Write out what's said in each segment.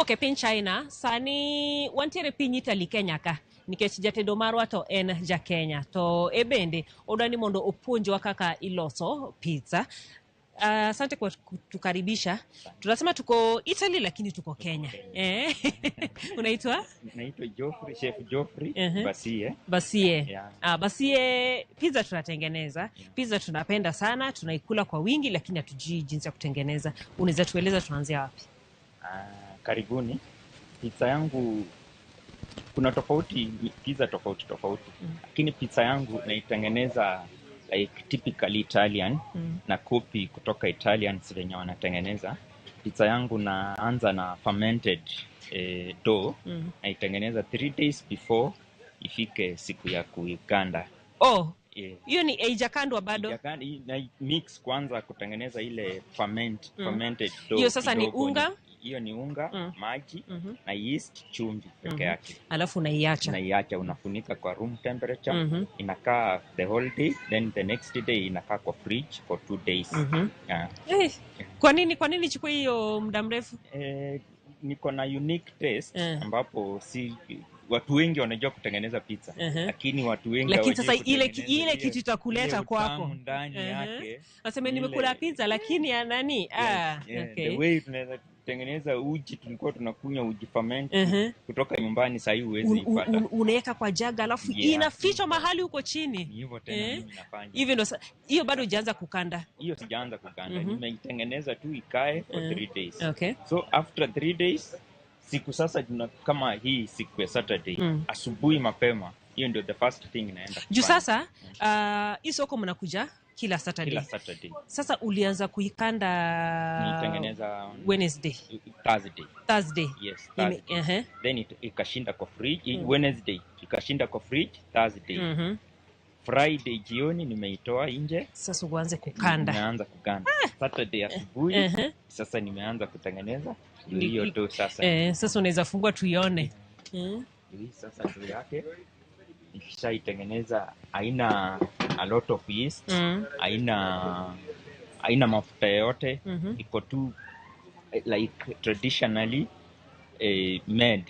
Wawuok e piny China, sani wantiere piny Italy Kenya ka nikech jatedo marwa to en ja Kenya to e bende odwa ni mondo opuonjwa kaka iloso pizza. Asante kwa kutukaribisha. Tunasema tuko Italy lakini tuko Kenya. Eh? Unaitwa? Naitwa Geoffrey, Chef Geoffrey Basie. Basie. Yeah. Ah, Basie, pizza tunatengeneza. Pizza tunapenda sana, tunaikula kwa wingi lakini hatujui jinsi ya kutengeneza. Unaweza tueleza tunaanzia wapi? Ah, karibuni. Pizza yangu kuna tofauti, pizza tofauti tofauti, lakini pizza yangu naitengeneza like typically Italian na copy kutoka Italians venye wanatengeneza pizza yangu. Naanza na fermented dough, naitengeneza 3 days before ifike siku ya kuikanda. Oh, Yeah. hiyo ni haijakandwa bado. Na mix kwanza kutengeneza ile fermented dough Hiyo sasa ni kidogo. unga? Hiyo ni unga, maji na yeast, chumvi peke yake. Alafu unaiacha. Naiacha, unafunika kwa room temperature, inakaa the whole day, then the next day inakaa kwa fridge for 2 days. Yeah. Eh, kwa nini chukue hiyo muda mrefu? Eh, niko na unique taste ambapo si watu wengi wanajua kutengeneza pizza, lakini watu wengi Lakini hawajui sasa ile kutengeneza ile kitu itakuleta ile kwako. utamu ndani yake. Waseme Ile- nimekula pizza lakini ya nani? Ah, Yeah, okay. the way tunaweza kutengeneza uji, tulikuwa tunakunywa uji ferment kutoka nyumbani, sahii huwezi ipata. Unaweka kwa jug alafu inafichwa mahali huko chini. Ni hivyo tena. Mimi nafanya Hivyo ndo hiyo bado hujaanza kukanda. Hiyo sijaanza kukanda, nimeitengeneza tu ikae for 3 days. So after 3 days, siku sasa tuna, kama hii siku ya Saturday asubuhi mapema, hiyo ndio the first thing naenda Juu kufanya. sasa hii soko mnakuja kila Saturday. Kila Saturday. Sasa ulianza kuikanda Nitengeneza Wednesday, Thursday. Thursday. Yes, Thursday. Then ikashinda kwa fridge Wednesday, ikashinda kwa fridge Thursday. Friday jioni nimeitoa nje. Sasa uanze kukanda. Nimeanza kukanda Saturday asubuhi. Sasa nimeanza kutengeneza, ndio hiyo tu sasa. Eh, sasa unaweza fungua tuione. Ndio hii sasa ndio yake nikishaitengeneza, haina a lot of yeast, haina mafuta yoyote, iko tu like traditionally made.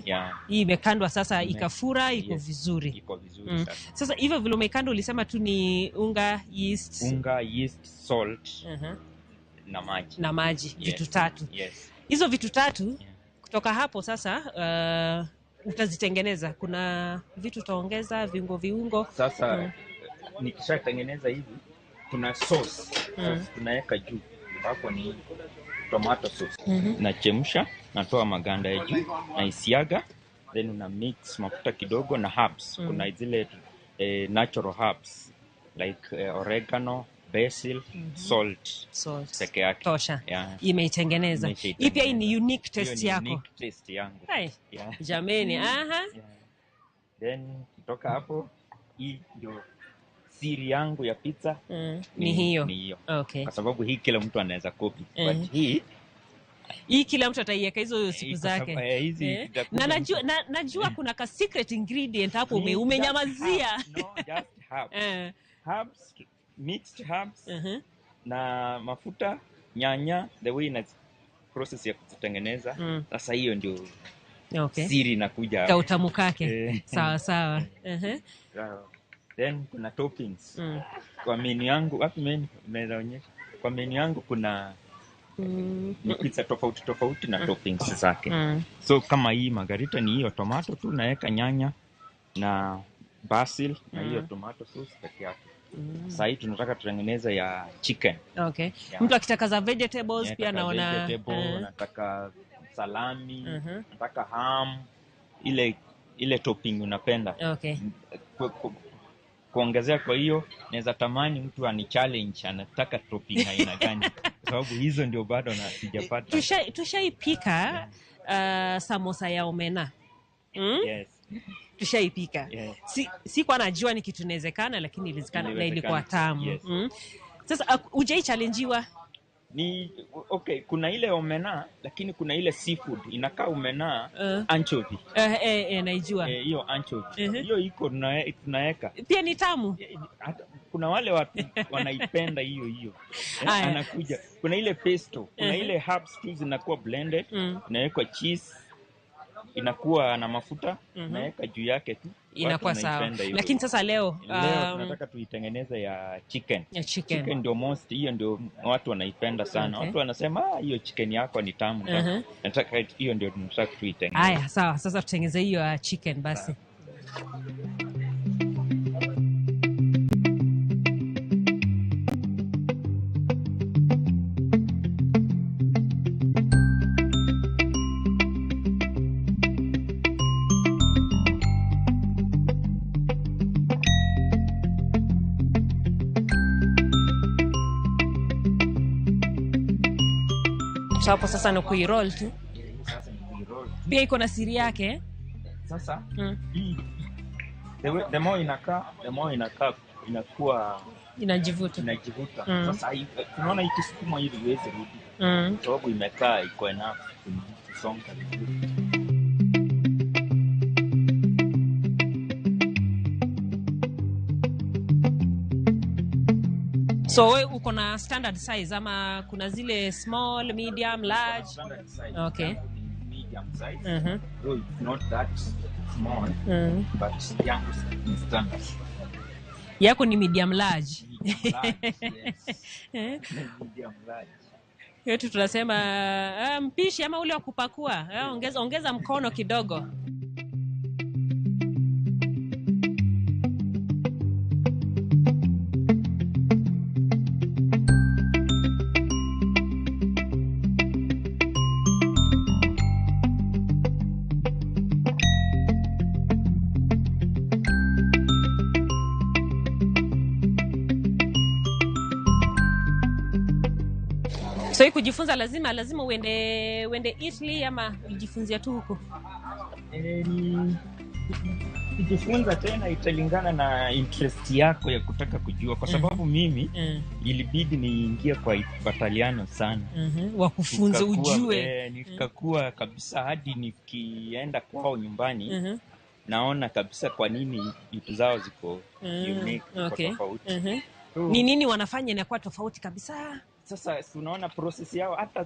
Yeah. Hii imekandwa sasa ikafura, iko Yes. vizuri. Iko vizuri sasa. Sasa hivyo vile umekanda ulisema tu ni unga, yeast, Unga, yeast, salt na maji. Na maji, Yes. vitu tatu. Yes. Hizo vitu tatu, kutoka hapo sasa utazitengeneza. Kuna vitu utaongeza, viungo viungo. Sasa nikishatengeneza hivi, kuna sauce, sauce tunaweka juu ambapo ni tomato sauce. Nachemsha, natoa maganda ya juu, naisiaga, then una mix mafuta kidogo na herbs. Kuna zile natural herbs like oregano, basil, salt Salt. peke yake. Tosha. Yeah. Imeitengeneza. Hii pia ni unique Hiyo taste ni yako. unique taste yangu. Hai. Yeah. Jameni, aha. Yeah. Then kutoka hapo, hii ndio siri yangu ya pizza. Ni hiyo. Ni hiyo. Okay. Kwa sababu hii kila mtu anaweza copy, but hii Hii kila mtu ataiweka hizo siku kwa zake. hizi itakuja Na najua, najua kuna ka secret ingredient hapo Ni umenyamazia. just herbs. No, just herbs. Herbs, mixed herbs na mafuta, nyanya, the way ina process ya kuzitengeneza. Sasa hiyo ndio siri inakuja hapo. Kautamu kake. Eh. Sawa sawa. Sawa. Then kuna toppings. Kwa menu yangu, wapi menu? Unaweza onyesha. Kwa menu yangu kuna ni pizza tofauti tofauti na toppings zake. So kama hii margarita ni hiyo tomato tu, naweka nyanya na basil na hiyo tomato sauce peke yake. Sasa hii tunataka tutengeneza ya chicken. Yeah. Mtu akitaka za vegetables pia Nataka naona vegetable, nataka salami, nataka ham, ile ile topping unapenda. Kuongezea kwa hiyo, naweza tamani mtu ani challenge anataka topping aina gani, kwa sababu hizo ndio bado na sijapata. Tushaipika samosa ya omena. Yes. Tushaipika. Sikuwa najua ni kitu inawezekana, lakini iliwezekana na ilikuwa Iliwezekana. tamu. Yes. Sasa hujai challengiwa? Ni okay, kuna ile omena lakini kuna ile seafood inakaa omena, anchovy. Naijua. Hiyo anchovy. Hiyo iko tunaweka. Pia ni tamu. Hata kuna wale watu wanaipenda hiyo hiyo. Aya. Anakuja. Kuna ile pesto, kuna ile herbs tu zinakuwa blended, inawekwa cheese, inakuwa na mafuta, naweka juu yake tu. Inakuwa Watu sawa. wanaipenda hivyo. Lakini sasa leo, Leo tunataka tuitengeneze ya chicken. Ya chicken. Chicken ndio most, hiyo ndio watu wanaipenda sana. Watu wanasema, hiyo chicken yako ni tamu. Nataka hiyo ndio tunataka tuitengeneze. Haya, sawa. Sasa tutengeze hiyo ya chicken basi. So hapo sasa ni kuiroll tu. Sasa ni kuiroll. Pia iko na siri yake. Sasa, hii, the way, the more inakaa, the more inakaa, inakuwa Inajivuta. Inajivuta. Sasa hii, tunaona ikisukuma hivi iweze rudi. Kwa sababu imekaa iko enough kusonga vizuri. So we uko na standard size ama kuna zile small, medium, large? Standard size. Yangu ni medium size. Though it's not that small, but yangu ni standard. Yako ni medium large. Medium large, yes. Medium large. Yetu tunasema mpishi ama ule wa kupakua, ongeza mkono kidogo. So hii kujifunza lazima uende Italy ama ujifunzia tu huko? Ni kujifunza tena italingana na interest yako ya kutaka kujua, kwa sababu mimi ilibidi niingie kwa Italiano sana. Wakufunze ujue. Nikakuwa kabisa hadi nikienda kwao nyumbani, naona kabisa kwa nini vitu zao ziko unique, ziko tofauti. So, Ni nini wanafanya inakuwa tofauti kabisa? Sasa si unaona process yao, hata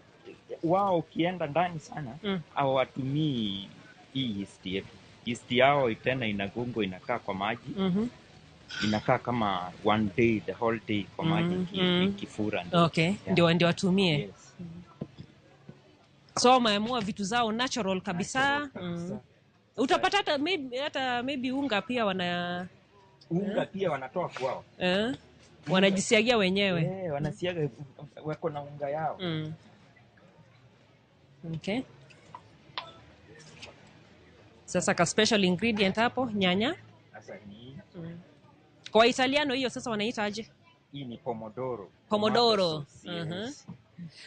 wao ukienda ndani sana hawatumii hii yeast yetu. Yeast yao tena inagongwa, inakaa kwa maji. Inakaa kama one day, the whole day kwa maji ikifura ndio. Ndio watumie. Yes. So wameamua vitu zao natural kabisa. Natural kabisa. Utapata hata maybe unga pia wana Unga pia wanatoa kwao. Wanajisiagia wenyewe. Wanasiaga, wako na unga yao. Okay. Sasa ka special ingredient hapo, nyanya. Sasa ni Kwa Italiano hiyo sasa wanaita aje? Hii ni pomodoro. Pomodoro. Tomato sauce, yes.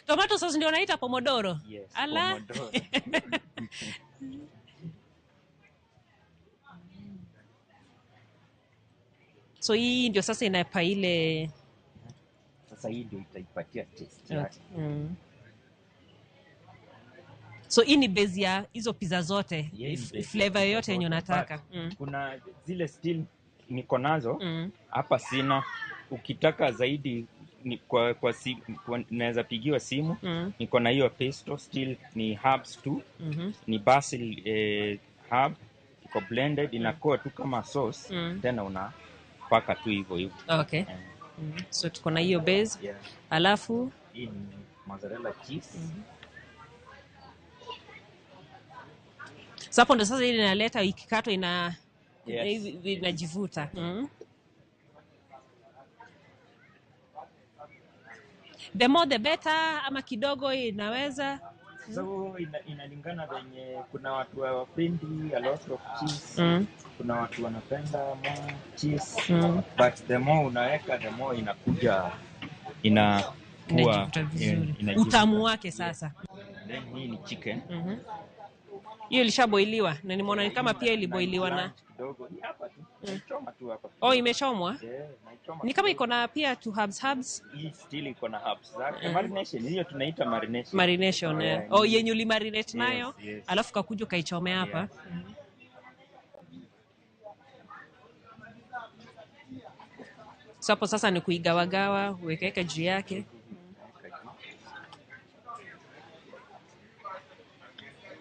Tomato sauce ndio wanaita pomodoro. Yes, Ala. pomodoro. So hii ndio sasa inapa ile Sasa hii ndio itaipatia taste yake. So hii ni base ya hizo pizza zote, Yeah, ni base ya flavor pizza yoyote yenye zote, unataka. but kuna zile still niko nazo hapa sina. Ukitaka zaidi ni kwa, kwa, si, kwa naweza pigiwa simu. Niko na hiyo pesto still ni herbs tu. Ni basil, herb iko blended, inakuwa tu kama sauce. Tena unapaka tu hivyo hivyo. So tuko na hiyo base. Alafu hii ni mozzarella cheese. So hapo ndo sasa ile inaleta ikikatwa inajivuta. The more the better, ama kidogo inaweza? So inalingana venye kuna watu hawapendi a lot of cheese. Kuna watu wanapenda more cheese. But the more unaweka, the more inakuja inakuwa Inajivuta vizuri. inajivuta. Utamu wake sasa. Then hii ni chicken. Hiyo ilishaboiliwa na nimeona ni kama pia iliboiliwa na Kidogo. Ni hapa tu. Naichoma tu hapa. Oh, imechomwa? Yeah, naichoma. Choma Ni kama kidogo. iko na pia tu herbs herbs. Hii still iko na herbs zake. Marination, hiyo tunaita marination. Marination. Yeah, Eh. Oh, ni- yenye ulimarinate nayo Yes. alafu kakuja ukaichomea hapa. Yes. So hapo sasa ni kuigawagawa, uwekeweke juu yake.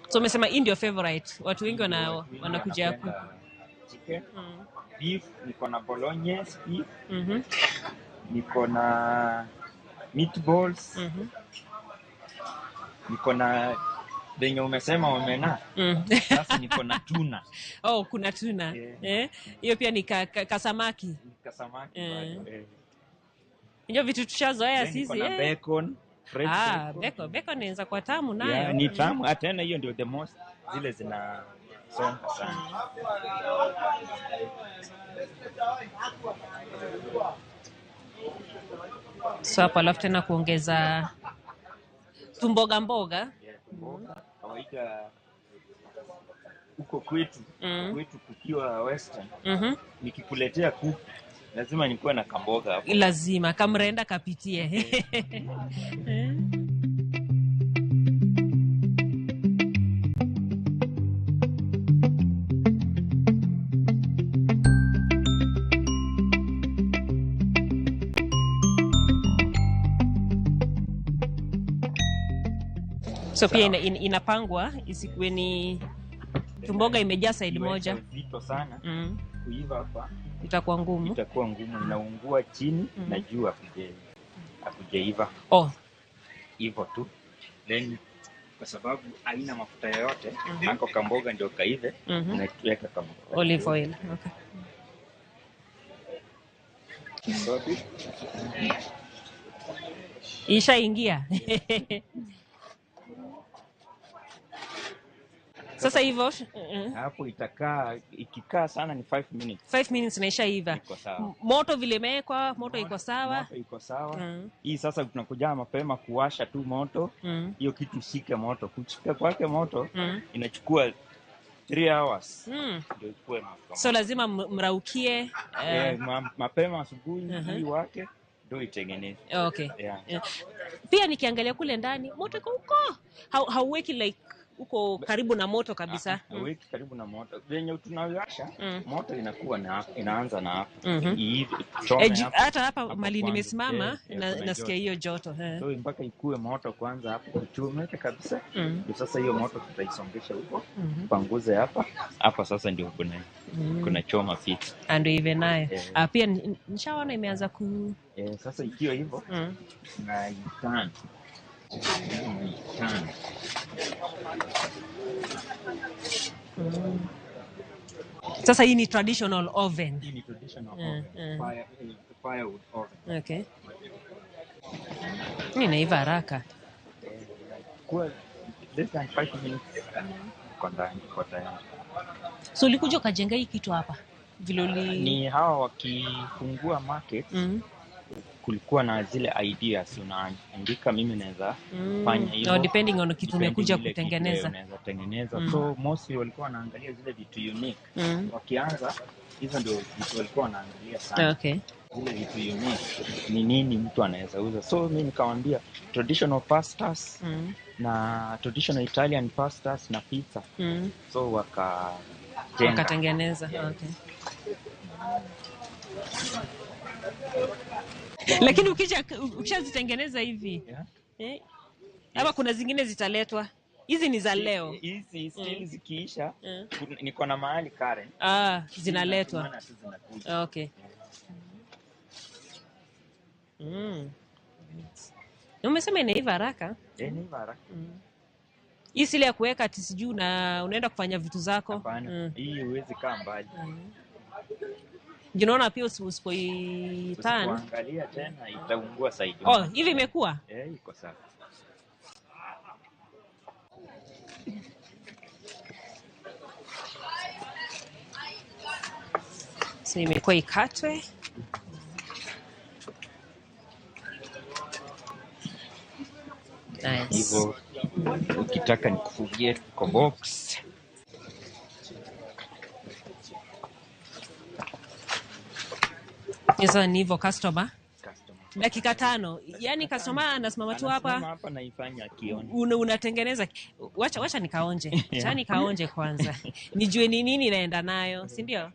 So umesema hii ndio favorite. Watu wengi Watu wengi wanakuja kuku. wanapenda chicken, beef, niko na bolognese beef, niko na meatballs, niko na venye umesema omena. Sasa niko na tuna. Oh, kuna tuna. Yeah. Eh? Hiyo pia ni kasamaki. Ni kasamaki bado. Eh. Unajua vitu tushazoea Then niko sisi. na Eh. bacon, fresh Ah, bacon. bacon, bacon inaweza kuwa tamu nayo. Yeah, ni tamu. Ah, tena hiyo ndio the most zile zinasonga sana. So hapo alafu tena kuongeza tumboga mboga. Yeah, mboga kawaida huko kwetu kwetu kukiwa western, nikikuletea kuku lazima nikuwe na kamboga hapo. Lazima kamrenda kapitie. So pia inapangwa isikuwe ni tumboga imejaa side Ikiweka moja. uzito sana kuiva hapa Itakuwa ngumu. itakuwa ngumu, inaungua chini na juu hakujaiva Oh, hivyo tu. Then kwa sababu haina mafuta yoyote, ako kamboga ndio kaive, unaweka kamboga olive oil. Okay. Sorry. Ishaingia. Sasa hivyo Hapo itakaa, ikikaa sana ni 5 minutes. 5 minutes na ishaiva. Iko sawa. Moto vile imewekwa, moto iko sawa. Moto iko sawa. Hii sasa tunakuja mapema kuwasha tu moto. Hiyo kitu ishike moto. Kushika kwake moto inachukua 3 hours ndio ikue moto. So lazima mraukie. Mapema asubuhi hii wake ndio itengeneze. Okay. Yeah. Yeah. Pia nikiangalia kule ndani moto iko huko. Hauweki like uko karibu na moto kabisa. Hauweki karibu na moto. Venye tunawasha moto inakuwa na inaanza na hapo. Iive, chome hapo. Hata hapa Hapo mali kwanza. nimesimama Kuna nasikia joto. hiyo joto. So mpaka ikue moto kwanza hapo kuchomeke kabisa. Ndio sasa hiyo moto tutaisongesha huko. Panguze hapa. Hapa sasa ndio kuna choma pizza. Ndio ive nayo. Pia nishaona imeanza ku Sasa ikiwa hivyo tunaitan. Tunaitan. Sasa hii ni traditional oven. Hii ni traditional oven. Firewood oven. Okay. Hii inaiva haraka. Kwa less than 5 minutes iko ndani, iko tayari. So ulikuja ukajenga hii kitu hapa vile uli Ni hawa wakifungua market, kulikuwa na zile ideas unaandika, mimi naweza fanya hivyo. No, depending on kitu Depending umekuja ile kitu kutengeneza. unaweza tengeneza. So mostly walikuwa wanaangalia zile vitu unique. Wakianza hizo ndio vitu walikuwa wanaangalia sana. Okay. Zile vitu unique ni nini mtu anaweza uza. So mimi nikamwambia traditional pastas na traditional Italian pastas na pizza. So wakajenga. Wakatengeneza. Yes. Okay. Lakini ukishazitengeneza hivi ama kuna zingine zitaletwa? Hizi ni za leo. Hizi still zikiisha, niko na mahali Karen. Zinaletwa. Maana tu zinakuja. Okay. Na umesema inaiva haraka. Inaiva haraka. Hii si ile ya kuweka ati sijui na unaenda kufanya vitu zako. Hapana. Hii huwezi kaa mbali. Unaona pia usipoitan. Usipoangalia tena itaungua side. Oh, hivi imekuwa? Iko sawa. So imekuwa ikatwe. Nice. Hivyo ukitaka nikufungie kwa box. Sasa ni hivyo customer. Customer. Dakika 5. Yaani customer anasimama tu Anasimama hapa. hapa naifanya akiona. Unatengeneza. Wacha nikaonje. Wacha nikaonje kwanza. Nijue ni nini naenda nayo, si ndio?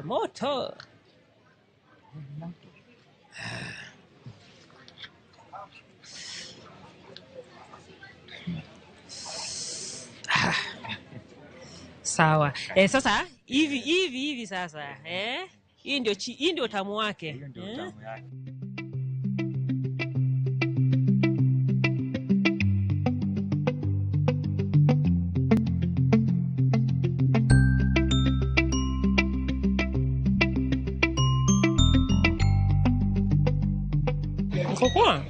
Moto. Sawa. Sasa hivi sasa, Hii ndio hii ndio utamu wake. Hiyo ndio utamu yake. Kukua.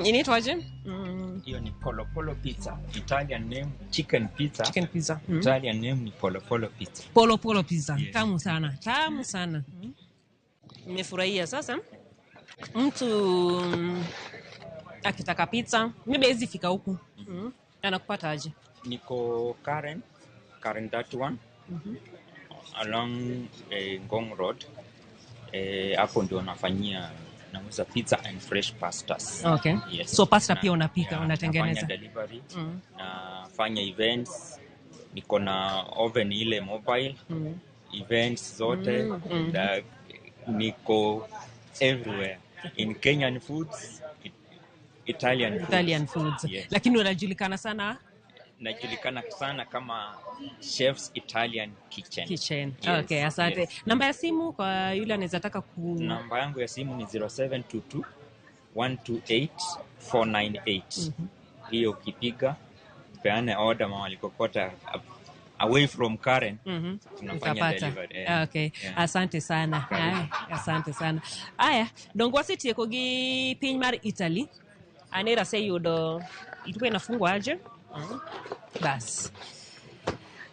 Inaitwaje? Hiyo ni Polo Polo Pizza. Italian name chicken pizza. Chicken pizza. Italian name ni Polo Polo Pizza. Polo Polo Pizza. Yes. Tamu sana. Tamu sana. Nimefurahia sasa. Mtu akitaka pizza, maybe hawezi fika huku. Anakupata aje? Niko Karen, Karen 31. Along Ngong Road. Hapo ndio nafanyia, nauza pizza and fresh pastas. Okay. Yes. So pasta pia unapika, unatengeneza. Nafanya delivery. Nafanya events. Niko na oven ile mobile. Events zote. Niko everywhere. In Kenyan foods, Italian foods. Italian foods. Yes. Lakini unajulikana sana? Najulikana sana kama Chef's Italian Kitchen. Kitchen. Yes, Okay, asante. yes. Namba ya simu kwa yule anaweza taka ku Namba yangu ya simu ni 0722 128 498. Hiyo ukipiga peane order mahali kokote away from Karen. Tunafanya Utapata. delivery. Okay. Yeah. Asante sana. Karibu. Aya, asante sana. Aya, dongo wasetieko gi piny mar Italy. Anera aseyudo ilikuwa inafungwa aje? Bas.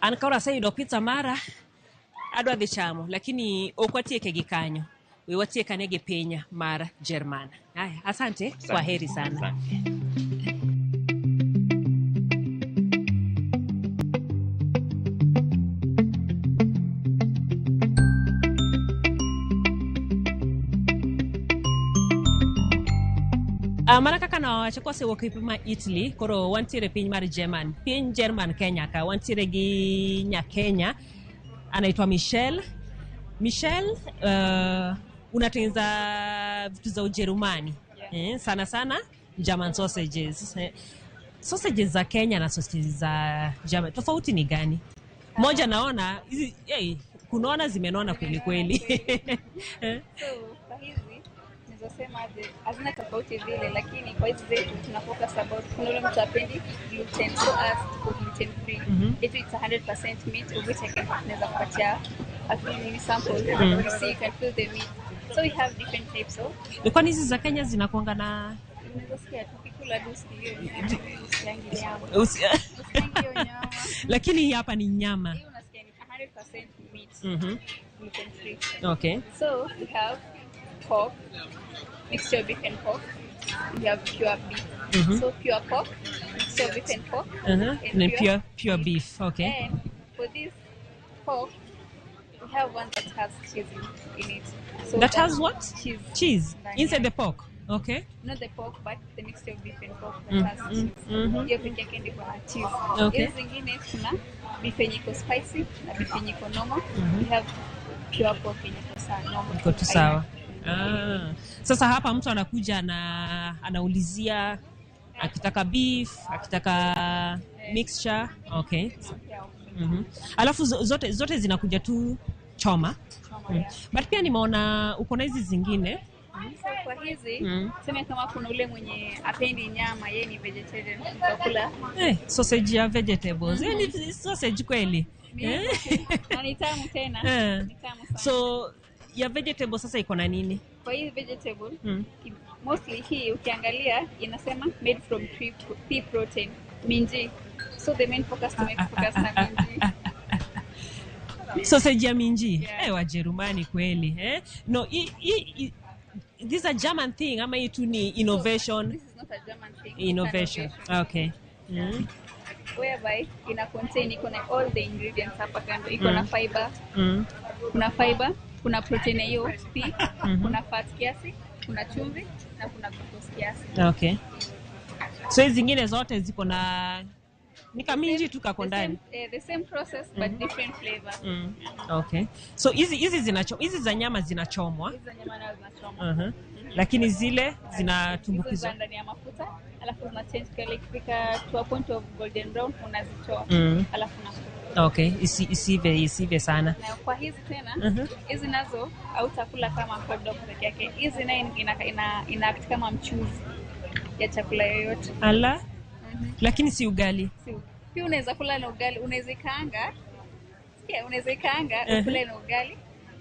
An koro aseyudo pizza mara adwa dhi chamo, lakini ok watieke gi kanyo. We watiekane gi piny mar Jerman. Aya, asante. Asante. Kwa heri sana. Asante. Mana kaka nawacho kosewuok e piny mar Italy, koro wantiere piny mar German. Piny German Kenya ka wantiere gi nya Kenya anaitwa Michelle. Michelle, unatengeneza vitu za Ujerumani. Yeah. Sana sana German sausages. Sausages za Kenya na sausages za German tofauti ni gani? Moja naona hizi, kunaona zimenona kweli kweli. So kwa hizi naweza hazina tofauti vile, lakini kwa hizi zetu tuna focus about kuna ule mtu apendi gluten, so as tuko gluten free. It's 100% meat, of which I can naweza kupatia a few mini samples. You see, you can feel the meat. So we have different types of. Kwani hizi za Kenya zinakuanga na Unaweza sikia tukikula tu usikie usiangi nyama. Usiangi hiyo nyama. Lakini hii hapa ni nyama. Hii unasikia ni 100% meat. Gluten free. Okay. So we have pork, mixture of beef and pork. We have pure beef. So pure pork, mixture of beef and pork. And And pure beef. Okay. And for this pork, we have one that has cheese in it. So That has what? Cheese. Cheese Ndani inside yake. the pork. Okay. Not the pork, but the mixture of beef and pork that has cheese. Hiyo peke yake ndio kuna cheese. Okay. Hizi zingine kuna beef yenye iko spicy na beef yenye iko normal. We have pure pork yenye iko sawa normal. Iko tu sawa. Sasa hapa mtu anakuja na anaulizia akitaka beef, akitaka mixture. Okay. Alafu zote zinakuja tu choma. But pia nimeona uko na hizi zingine. So kwa hizi tuseme kama kuna ule mwenye apendi nyama, yeye ni vegetarian, utakula Sausage ya vegetables. Ni sausage kweli. Na ni tamu tena. Ni tamu sana. So ya vegetable sasa iko na nini? Kwa hii vegetable mostly hii ukiangalia inasema made from pea protein, minji. So the main focus to make focus na minji. Sausage ya minji. Yeah. Wajerumani kweli. No, this a German thing ama hii tu ni innovation? This is not a German thing. It's an Innovation. Okay. Whereby ina contain, iko na all the ingredients hapa kando. Iko na fiber, kuna fiber, kuna protein ya hiyo pea, kuna fat kiasi, kuna chumvi na kuna glucose kiasi. Okay. So hizi zingine zote ziko na ni kaminji tu kako The ndani. same, the same process but different flavor. Okay. So hizi hizi zinacho hizi za nyama zinachomwa. Hizi za nyama nazo zinachomwa. Lakini zile Hizo zinatumbukizwa. za ndani ya mafuta, alafu zina change color ikifika to a point of golden brown unazitoa. Alafu unakula. Okay, isiive sana. Na kwa hizi tena, hizi nazo hautakula kama hot dog peke yake. Hizi nayo ina act kama mchuzi ya chakula yoyote. Ala. Lakini si ugali. Si, pia unaweza kula na ugali, unaweza ikaanga. Sikia, unaweza ikaanga ukule na ugali.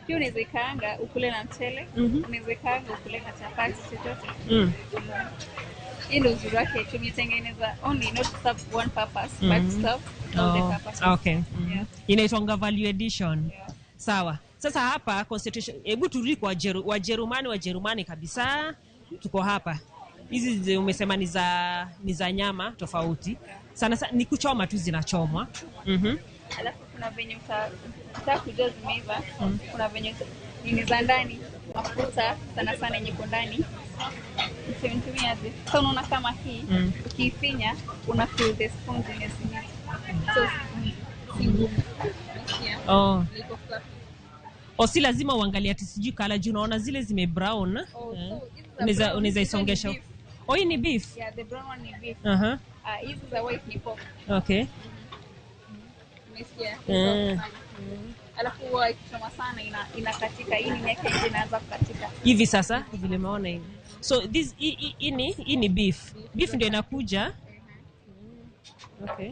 Pia unaweza ikaanga ukule na mchele, unaweza ikaanga ukule na chapati, chochote. Hii ndio uzuri wake, tumetengeneza only not to serve one purpose, but to serve all the purposes. Okay. Yeah. Inaitwanga value addition. Yeah. Sawa. Sasa hapa concentration, hebu turudi kwa Wajerumani kabisa. Tuko hapa. Hizi umesema ni za nyama tofauti. Sana sana ni kuchoma tu zinachomwa. Alafu kuna venye ukitaka kujua zimeiva, kuna venye nini za ndani, mafuta sana sana yenye iko ndani. Mtumiaje? Sasa unaona kama hii ukiifinya una feel the sponginess in it. So spongy, si ngumu. Unasikia? Oh. Iko fluffy. O, si lazima uangalie ati sijui kala juu unaona zile zime brown. Oh, so hizi za Unaweza brown, unaweza hizi ni isongesha. beef. Oh, hii ni beef. Yeah, the brown one ni beef. Hizi za white ni pork. Okay. Umesikia? Soft sana. Alafu huwa ikichoma sana inakatika. Hii ni yake nje inaanza kukatika. Hivi sasa vile umeona hivi. So this hii ni beef. Beef ndio inakuja. Okay.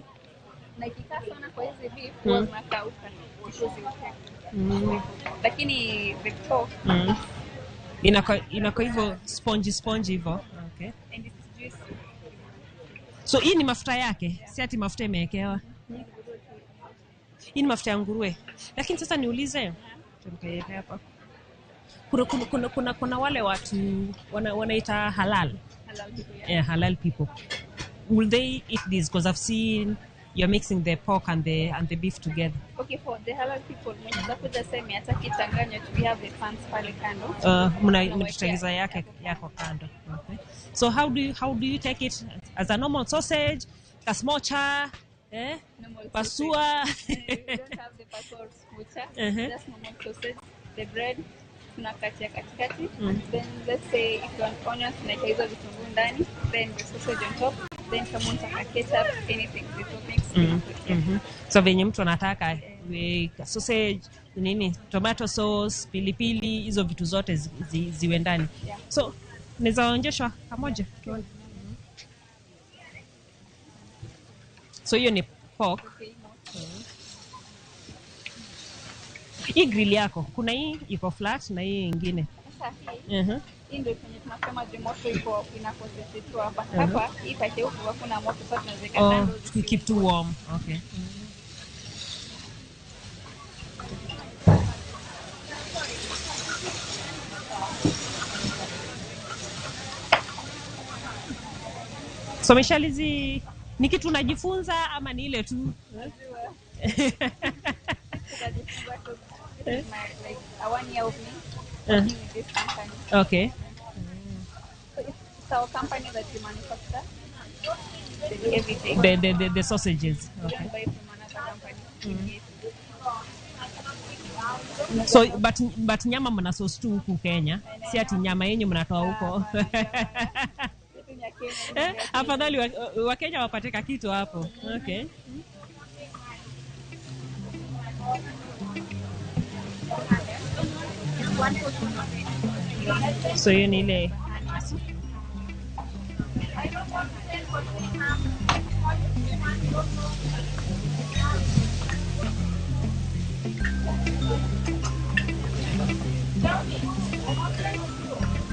Na ikikaa sana kwa hizi beef huwa zinakauka. Ziuke. Lakini the pork Inako hivyo spongy spongy hivyo. Okay. and it's juicy. So hii ni mafuta yake, si ati mafuta imewekewa. Hii ni mafuta ya nguruwe. Lakini sasa niulize, tukaiweka hapa. Kuna wale watu wanaita halal. Halal people, yeah. Yeah, halal people. Will they eat this? Because I've seen you're mixing the pork and the beef together. Okay, for the halal people, mwenye atakuja sema hataki changanywa, we have the pans pale kando. Mnatutengeza yake yako kando. Okay. So how do you take it as a normal sausage, kasmocha, eh? Normal Pasua. sausage. We don't have the pasua or smocha. Just normal sausage. The bread tunakatia katikati. Then let's say if you want onions, tunaweka hizo vitunguu ndani, then the sausage on top, then kama unataka ketchup, anything, the toppings tunakuwekea. So venye mtu anataka sausage, nini, tomato sauce, pilipili, hizo vitu zote ziwe ndani. Yeah. So naweza onjeshwa pamoja tuone. So hiyo ni pork. Okay, Hii grill yako kuna hii iko flat na hii ingine. Sasa hii hii ndio kwenye tunasema juu moto iko ina concentrate hapa. Hapa hii pake huku hakuna moto, sasa tunaweka Oh, kando. to keep too warm. Okay. So Michelle, hizi ni kitu unajifunza ama ni ile tu? Tunajifunza 'cause this is my, like, a 1 year of me working with this company. Okay. So it's our company that we manufacture everything. The sausages. We Okay. don't buy from another company. So but nyama mna source tu huku Kenya. Si ati nyama yenyu mnatoa huko. Yetu ni ya Kenya, ni ya Kenya. Afadhali Wakenya wapate kakitu hapo. Okay. So hiyo ni ile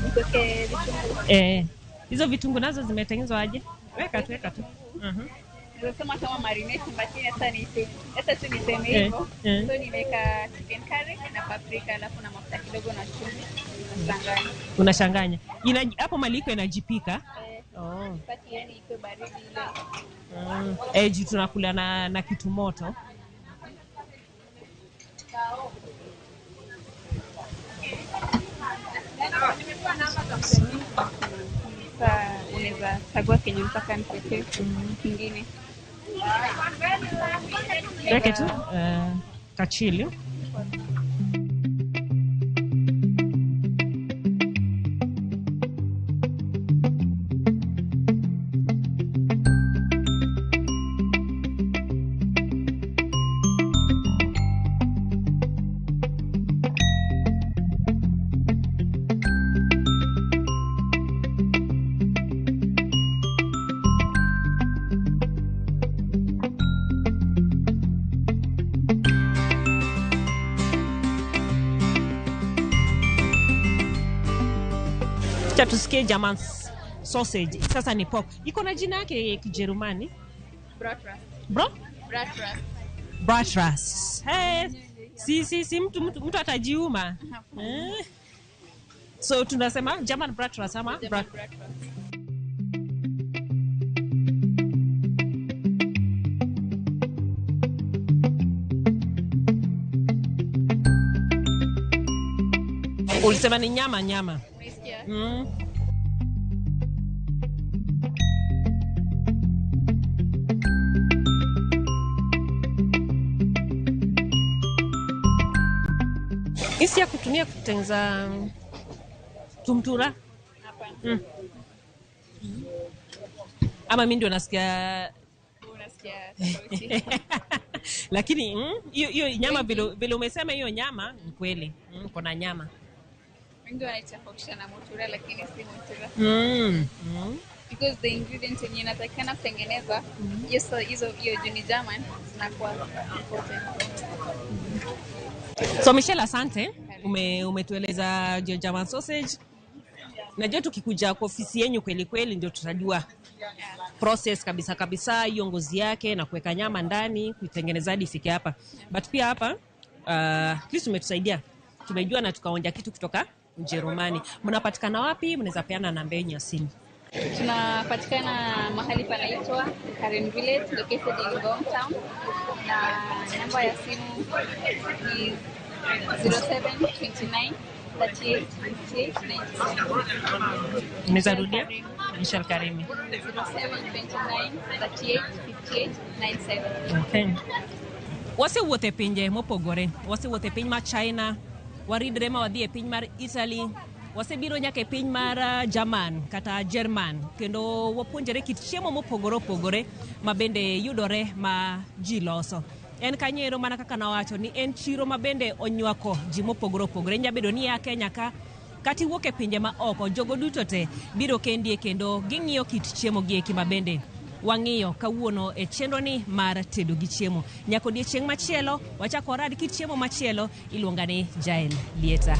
Nikuweke vitunguu. Hizo vitunguu nazo zimetengenezwa aje? Weka tu, weka tu. Tunasema kama marination, lakini hata niite hata tu niseme hivyo. So nimeweka chicken curry na paprika, alafu na mafuta kidogo na chumvi, nachanganya. Unachanganya. Hapo maliko inajipika. Oh. Sitaki yani ikuwe baridi ile. Eh, juu tunakula na kitu moto. Sasa unaweza chagua kenye unataka nikuwekee kingine. Weke tu kachili. Cha tusikie German sausage. Sasa ni pork. Iko na jina yake ya Kijerumani. Bratwurst. Bro? Bratwurst. Bratwurst. Hey, si mtu atajiuma. So tunasema German bratwurst ama German bratwurst. Ulisema ni nyama nyama. Unaisikia? Isi ya kutumia kutengeneza tumtura? Hapana. Ama mimi ndio nasikia. Unasikia tofauti. Lakini hiyo nyama vile umesema hiyo nyama ni kweli. Kuna nyama. Wengi wanaitofautisha na mutura, lakini si mutura. Because the ingredients yenye inatakikana kutengeneza hizo hiyo juu ni German zinakuwa important. So Michelle, asante. Umetueleza German sausage. Najua tukikuja kwa ofisi yenu kweli kweli ndio tutajua process kabisa kabisa, hiyo ngozi yake na kuweka nyama ndani, kuitengeneza hadi ifike hapa. But pia hapa at least umetusaidia. Tumejua na tukaonja kitu kutoka Ujerumani. Mnapatikana wapi? Mnaweza peana namba yenu ya simu. Tunapatikana mahali panaitwa Karen Village, located in Ngong Town, na namba ya simu ni 0729 38 58 97. Unaweza rudia? Michelle Karimi. 0729 38 58 97. Okay. Wasewuotho e pinje mopogore. Wasewuotho e piny mar China, waridre ma wadhi e piny mar Italy, wasebiro nyaka e piny mar German kata German, kendo wapuonjore kit chiemo mopogore opogore ma bende yudore ma ji loso. En kanyo mana kaka nawacho ni en chiro ma bende onywako ji mopogore opogore. Nyalo bedo ni ya Kenya ka kata iwuok e pinje ma oko, jogo duto te biro kendie kendo ging'iyo kit chiemo gi eki ma bende wang'iyo kawuono e chenro ni mar tedo gi chiemo. Nyaka odiechieng' machielo wachak warad kit chiemo machielo. Iluonga ni Jael Lieta.